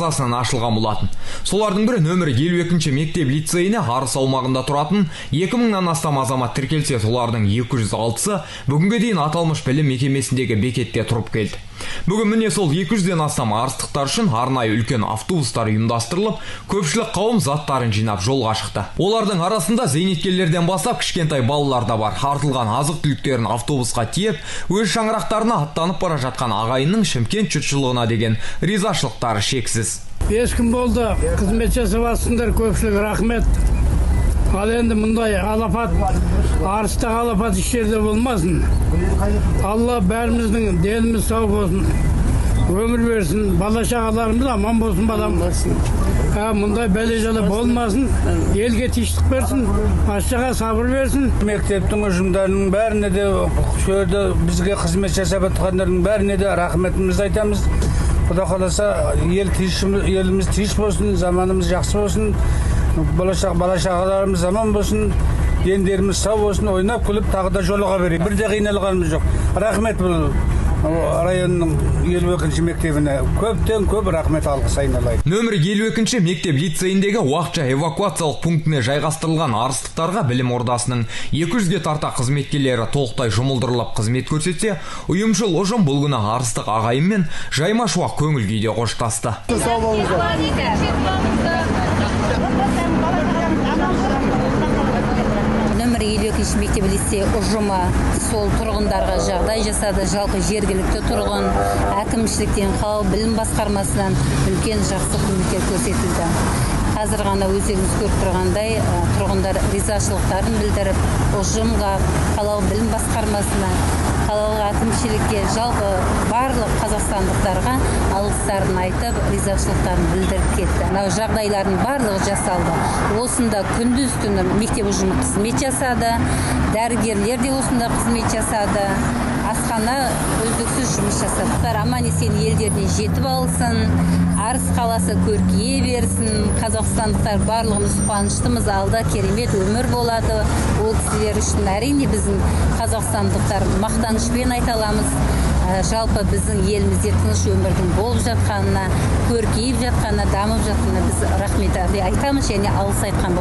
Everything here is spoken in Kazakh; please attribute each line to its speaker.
Speaker 1: Базасынан ашылған болатын. Солардың бірі нөмірі 52 мектеп лицейіне Арыс аумағында тұратын 2000-нан астам азамат тіркелсе, солардың 206-сы бүгінге дейін аталмыш білім мекемесіндегі бекетте тұрып келді. Бүгін міне сол 200-ден астам арыстықтар үшін арнайы үлкен автобустар ұйымдастырылып, көпшілік қауым заттарын жинап жолға шықты. Олардың арасында зейнеткерлерден бастап кішкентай балалар да бар. Артылған азық-түліктерін автобусқа тиеп, өз шаңырақтарына аттанып бара жатқан ағайынның Шымкент жұртшылығына деген ризашылықтары шексіз.
Speaker 2: 5 күн болды, қызмет жасап жатсыңдар, көпшілік рахмет. Ал енді мұндай алапат, Арыстағы алапат еш жерде болмасын. Алла бәріміздің деніміз сау болсын, өмір берсін, бала шағаларымыз аман болсын, балам. Мұндай бәле жала болмасын, елге тыныштық берсін, патшаға сабыр берсін.
Speaker 3: Мектептің ұжымдарының бәріне де, жерде бізге қызмет жасап жатқандардың бәріне де рахметімізді айтамыз. Құда қаласа, ел тыныш, еліміз тыныш болсын, заманымыз жақсы болсын, болашақ бала шағаларымыз аман болсын, дендеріміз сау болсын, ойнап күліп тағы да жолыға берейік. Бір де қиналғанымыз жоқ. Рахмет бұл районның 52-ші мектебіне көптен көп рахмет, алғыс айналайын.
Speaker 1: Нөмірі 52 мектеп лицейіндегі уақытша эвакуациялық пунктіне жайғастырылған арыстықтарға білім ордасының 200-ге тарта қызметкерлері толықтай жұмылдырылып қызмет көрсетсе, ұйымшыл ұжым бұл күні арыстық ағайынмен жайма шуақ көңіл күйде қоштасты.
Speaker 4: Сау болыңыздар.
Speaker 5: Нөмірі 52 мектеп лицей ұжымы сол тұрғындарға жағдай жасады. Жалпы жергілікті тұрғын, әкімшіліктен, қалалық білім басқармасынан үлкен жақсы көмектер көрсетілді. Қазір ғана өздеріңіз көріп тұрғандай, тұрғындар ризашылықтарын білдіріп, ұжымға, қалалық білім басқармасына, қалалық әкімшілікке, жалпы барлық қазақстандықтарға алғыстарын айтып, ризашылықтарын білдіріп кетті. Мынау жағдайлардың барлығы жасалды. Осында күндіз түні мектеп ұжымы қызмет жасады, дәрігерлер де осында қызмет жасады, асхана үздіксіз жұмыс жасады. Аман есен елдеріне жетіп алсын, Арыс қаласы көркейе берсін. Қазақстандықтар барлығымыз қуаныштымыз, алда керемет өмір болады ол кісілер үшін. Әрине біздің қазақстандықтар мақтанышпен айта аламыз, жалпы біздің елімізде тыныш өмірдің болып жатқанына, көркейіп жатқанына, дамып жатқанына біз рахмет айтамыз және алғыс айтқан боламыз.